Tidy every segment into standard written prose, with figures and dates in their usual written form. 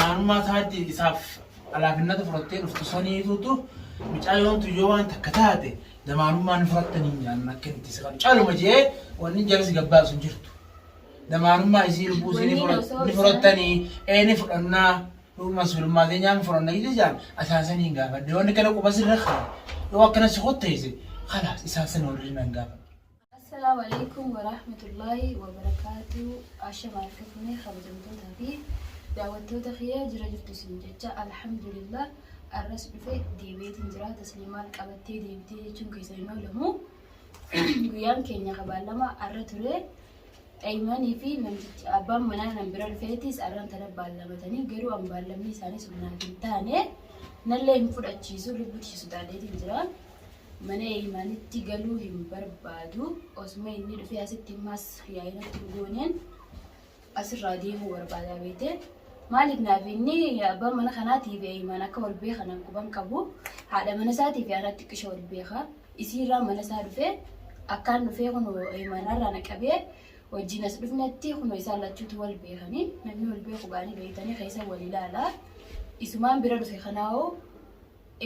damaanummaa isaatti isaaf alaafinnata fudhattee dhuftu saniitutu mucayyoon tun yoo waan takka taate damaanummaa ni fudhattanii nyaanna akka itti si qabu. Caluma jee wanni jala si gabbaasu hin jirtu. Damaanummaa isii lubbuu isii ni Wanni fudhat- osoo ni isaan- fudhattanii ee ni fudhannaa masuulummaa teenyaa ni fudhanna jechuu jaan isaan sanii hin gaafadhe. Wanni kana quba sirra kaa yoo akkana si kotteesse kalaas isaan sana warri nan gaafadhe. Assalaamu alaikum warahmatullaahi wabarakaatu. Ashama harka fuunee kabajamtootaa fi daawwattoota kiyya jira jirtu isin jecha alhamdulillah arras dhufe deebi'eetiin jira tasliimaan qabattee deebitee jechuun keessa hin oolamu. Guyyaan keenya kabaallama arra ture. Aymanii fi namtichi abbaan manaa nan bira dhufeetis arran tana baallamatanii garuu an baallamni isaanii sun naaf hin taane nallee hin fudhachiisu lubbutti sodaadheetiin jira. Mana Eeymaanitti galuu hin barbaadu. Osuma inni dhufee asitti ammas yaa'inatti hin gooneen asirraa deemuu barbaada beekte. Maaliif naaf inni abbaan mana kanaatii fi Eeymaan akka wal beekan an quban qabu. Haadha mana isaatii fi anatti xiqqisha wal beeka. Isiirraa mana isaa dhufee akkaan dhufee kun Eeymaan irraa na qabee wajjin as dhufnetti kun isaan lachuutu wal beekanii namni wal beeku gaanii beektanii keessa wal ilaala. Isumaan bira dhufe kanaa'oo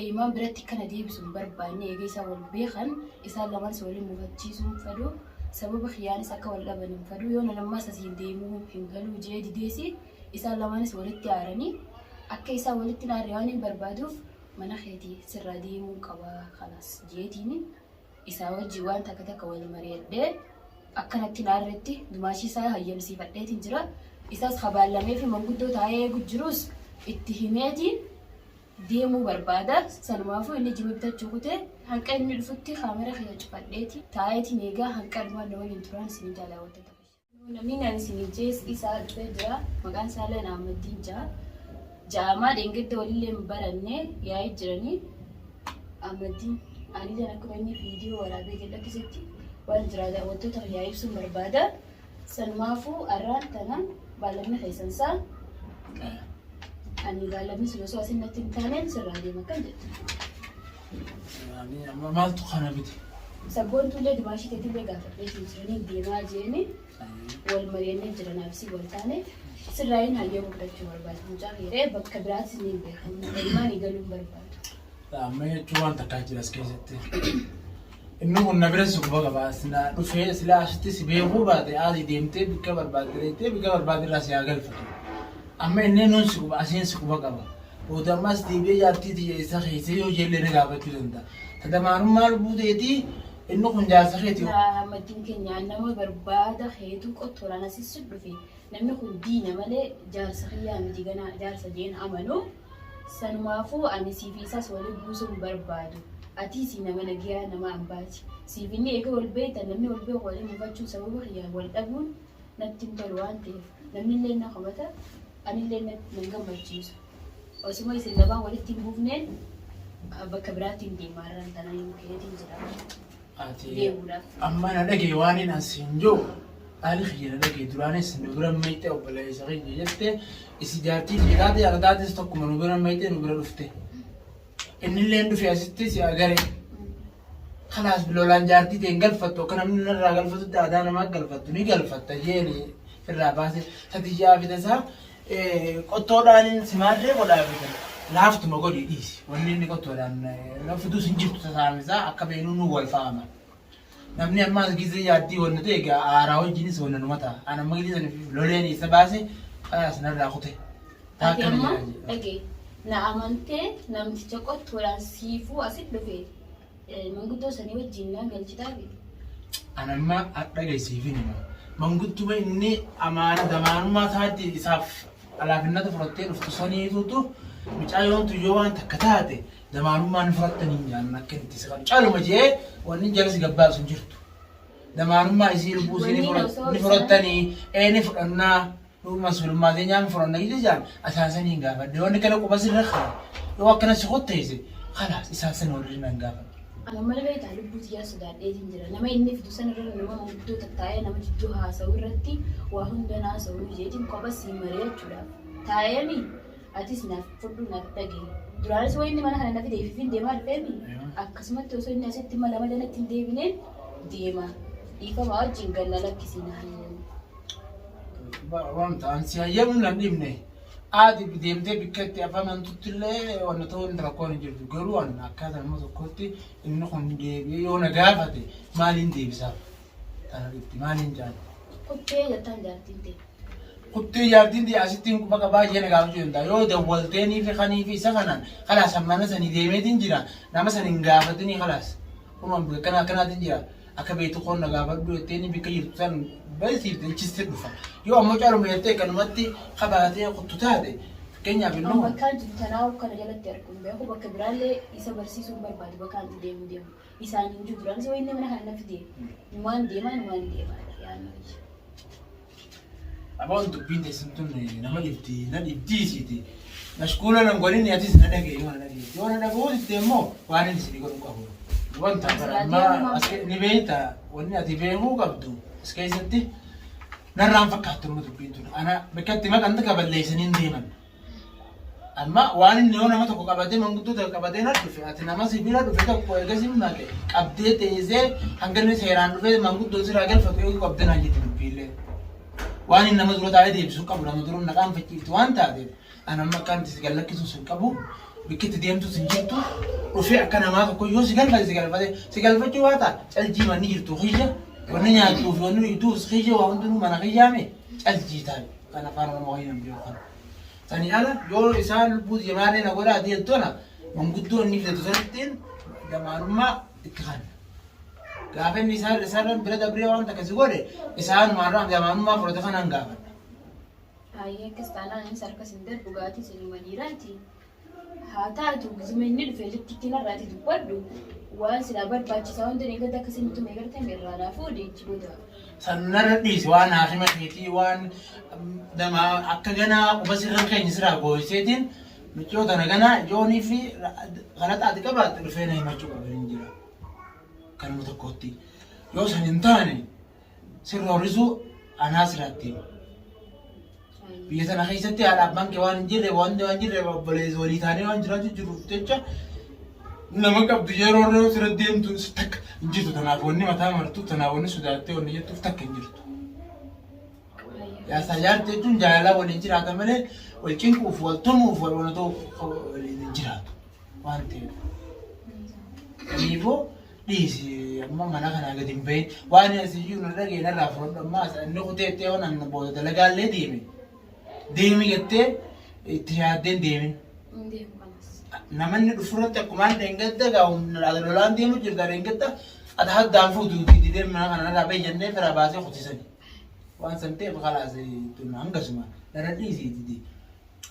Eeymaan biratti akka na deebisu hin barbaanne eega isaan wal beekan isaan lamaanis waliin mufachiisuu hin fedhu sababa kiyyaanis akka wal dhaban hin fedhu yoo nan ammaas asiin deemuu hin galuu jee dideesi isaan lamaanis walitti aaranii akka isaan walitti hin aarre waan hin barbaaduuf mana keetii sirraa deemuu qaba kalaas jeetiin isaa wajjin waan takka takka wal mari'adhee akka natti hin aarretti dumaashii isaa hayyamsiifadheetiin jira isaas kabaallamee fi manguddoo taa'ee eegu jirus itti himeetiin deemuu barbaada. Sanumaafuu inni jima bitachuu kute hanqa inni dhufutti kaamera kiyya cufadheeti taa'eetiin eegaa hanqa dhumaan na waliin turaan isinii daawwattoota kiyya. Namni ani isinii jees isaa dhufee jira. Maqaan isaa illee Ahmaddiin ja'a. Ja'amaa dheengadda walillee hin baranne yaa'ii jiranii. Ahmaddiin anillee akkuma inni viidiyoo waraabee gad lakkisetti waan jira daawwattoota kiyyaa ibsuun barbaada. Sanumaafuu arraan tana baallamni keessan isaa ani baallamni sun osoo asin natti hin taaneen sirraa deema kan jettu. Ani amma maaltu kana bite? Sabboontuullee dimaashii teetillee gaafadhee siin jiranii deemaa jeeni wal mari'annee jira naaf si wal taane sirraa hin hayyamu fudhachuu barbaadu. Mucaa kiyya bakka biraatti ni hin beekan. Ilmaan galuu hin barbaadu. Amma jechuun waan takkaa jira as keessatti. Inni kun na bira si quba qaba. As na dhufee silaa asitti si beekuu baate asii deemtee bikka barbaadde deemtee bikka barbaadde irraa si haa galfatu. Amma inni nuun si quba asiin si quba qaba. Booda ammas deebi'ee jaartii tiyya isa keessa yoo jeellee na gaafachuu danda'a. Tadamaanummaa lubbuu teetii inni kun jaarsa keeti. Maddiin keenya nama barbaada keetu qottoodhaan asis dhufe. Namni kun diina malee jaarsa kiyyaa miti ganaa jaarsa jeen amanu. Sanumaafuu ani siifi isas wali buusuu hin barbaadu. Atiisi nama nagiyaa nama ambaati. Siif inni eega wal beektan namni wal beeku waliin mufachuun sababa kiyyaan wal dhabuun natti hin tolu waan ta'eef namnillee na komata anillee nan gammachiisu. Osuma isin lamaan walitti hin buufneen bakka biraatiin deema har'aan tana hin keetiin jira. Ati Deemuudhaaf. amma na dhagaye waan inni asiin jiru haali kiyya na dhagaye duraanis nu bira mayxee obboleessa kiyya jette isi jaartii kiyya taate ana taates tokkuma nu bira mayxee nu bira dhufte. Innillee dhufe asitti si agare. Kalaas lolaan jaartii ta'e hin galfattu akka namni narraa galfatutti aadaa namaa galfattu ni galfatta jeeni irraa baase tatiyyaa fi tasaa Qottoodhaan simaarree godhaa fidan. Laaftuma godhi dhiisi. Wanni inni qottoodhaan na fidus hin jirtu tasaamisaa akka beeknu nu wal fa'ama. Namni ammaas gizee yaaddii wanna ta'e egaa aaraa wajjinis wanna numa ta'a. An amma gizee sana loleen isa baase qaraas narraa kute. Ati amma dhagee na amantee namticha qottoodhaan siifuu asit dhufe Manguddoo sanii wajjin na galchitaa fi. An amma dhaga'i siifin hima. Mangudduma inni amaana damaanummaa isaatti isaaf alaafinnata fudhattee dhuftu saniitutu mucayyoon tun yoo waan takka taate damaanummaa ni fudhattanii nyaanna akka itti si qabu. Caluma jee wanni jala si gabbaasu hin jirtu. Damaanummaa isii lubbuu isii ni Wanni osoo ni fudhattanii ee ni fudhannaa. Masuulummaa teenyaa hin fudhanna jechuu isaan isaan sanii hin gaafadhe. Wanni kana quba sirra kaa yoo akkana si kotteesse kalaas isaan sanii warri nan gaafadhe. Ani amma beektaa lubbuu tiyyaa sodaadheetiin jira. Nama inni fidu sana irra nama manguddoo tattaa'ee nama jidduu haasa'u irratti waa hunda naasa'u jeetiin kopha sii mari'achuudhaaf taa'eemi atis naaf fudhu naaf dhagahi. Duraanis waa inni mana kana na fide ififin deemaa dhufeemi akkasumatti osoo inni asitti mala malee natti hin deebineen deema. Dhiifama wajjin ganna lakkisii na hayyami. Wanta an si hayyamu nan dhibne. Haati deemtee bikka itti afamantutti illee wanna ta'uu hin rakkoon hin jirtu. Garuu an akkaataa nama tokkootti inni kun deebi'ee yoo na gaafate maaliin deebisaaf? Tana dhibdi maaliin jaan? Kuttee jettaan jaartiin tee. Kuttee jaartiin tee asittiin quba qabaa ishee na gaafachuu danda'a. Yoo dawwalteenii fi kanii fi isa kanaan kalaas mana sanii deemeetiin jira. Nama san hin gaafatinii kalaas. Kunoo bakka akkana akkanaatiin jira. Akka beektu koon na gaafadhu jetteeni bikka jirtu san barsiifte ichiste dhufa. Yoo ammoo caaluma jettee kanumatti qabaatee kuttu taate fakkeenyaaf An innoo bakkaan jiru tanaa kana jalatti argu hin beeku bakka biraallee isa barsiisuu hin barbaadu bakka ani deemu deemu isaan hin jiru duraan isa inni mana kana na fide numaan deemaa numaan deemaa yaadni kiyya. Aboon dubbiin teessan tun nama dhibdi na dhibdii isiiti. Mashkuula nan godhin atis na dhagaye yoo na dhagaye. Yoo na dhaga'uu didde immoo waan inni isinii godhu qabu. Wanta bara amma as ni beekta wanni ati beekuu qabdu as keessatti narraan fakkaattu amma dubbiin tun. Ana bakka itti maqan takka balleessanii hin deeman. Amma waan inni yoo nama tokko qabatee manguddoo tokko qabatee na dhufe ati nama si bira dhufe tokko eega si maqe qabdee teessee hanga inni seeraan dhufee manguddoo sirraa galfatu eeguu qabdee naan jette dubbiillee. Waan inni nama dura taa'ee deebisu qabu nama dura na qaanfachiiftu waan taateef ani amma akka inni si gallakkisu hin qabu bikki itti deemtus hin jirtu dhufee akka namaa tokko yoo si galfate si galfate si galfachuu baata caljii manni jirtu kiyya wanni nyaattuu fi wanni dhugduus kiyya waa hundinuu mana kiyyaame caljii taa'e kan afaan oromoo kiyya hin beeku kana. Sanii ala yoo isaan lubbuu tiyya maarree na godhaa jettu tana manguddoo inni fidatu sanittiin damaanummaa itti kanna. Gaafa inni isaan isaan bira dabree waan takka si godhe isaanumaarraa damaanummaa fudhate kanaan gaafadha. Hayyee akkas taanaan anis harkas hin darbu gaatii isinuma dhiiraati. Haa taatu gizuma inni dhufe likkitti narraati dubbadhu waan silaa barbaachisaa hunda eeggadda akkasiin nutti eegaltan irraa naa fuudhi ichi booda. San narra dhiisi waan haakima keetii waan nama akka ganaa quba sirra keenya siraa gooyiseetiin miccoo tana ganaa yoonii fi kalaxa ati qabaatte dhufee na himachuu qaba hin jira. Kanuma tokkotti yoo san hin taane sirra horrisuu anaa siraatti hima. Biyya sana keessatti haadha abbaan kee waan hin jirre wanti waan jirre obboleessa walii taanee waan jiraachuu jiruuf jecha nama qabdu yeroo yeroo sirra deemtu takka hin jirtu. Tanaaf wanni mataa martu tanaaf wanni sodaattee wanni jettuuf takka hin jirtu. Jaarsaa jaartii jechuun jaalala waliin jiraata malee wal cinquuf wal tumuuf wal wana ta'uuf waliin hin jiraatu waan ta'eef. Kanaafuu dhiisi amma mana kanaa gadi hin bahin waan asiyyuu na dhagee narraa fudhadhu amma as inni kutee itti yoo nan booda dalagaallee deeme deemi jettee itti yaaddee hin deemin. Hin deemu kanas. Namanni dhufu irratti akkumaan dheengadda gaa humna lolaan deemu jirta dheengadda ati haddaan fuutu didee mana kana narraa bahi jennee firaa baasee kutisani. Waan san ta'eef kalaas tun hangasuma narra dhiisi didi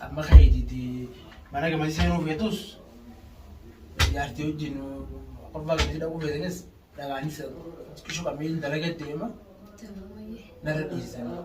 amma ka'ee didi mana gamasii seenuu feetus jaartii wajjin qorbaa gamasii dhaquu feetanis dhagaanis xiqqishu qabee dalaga deema narra dhiisanii.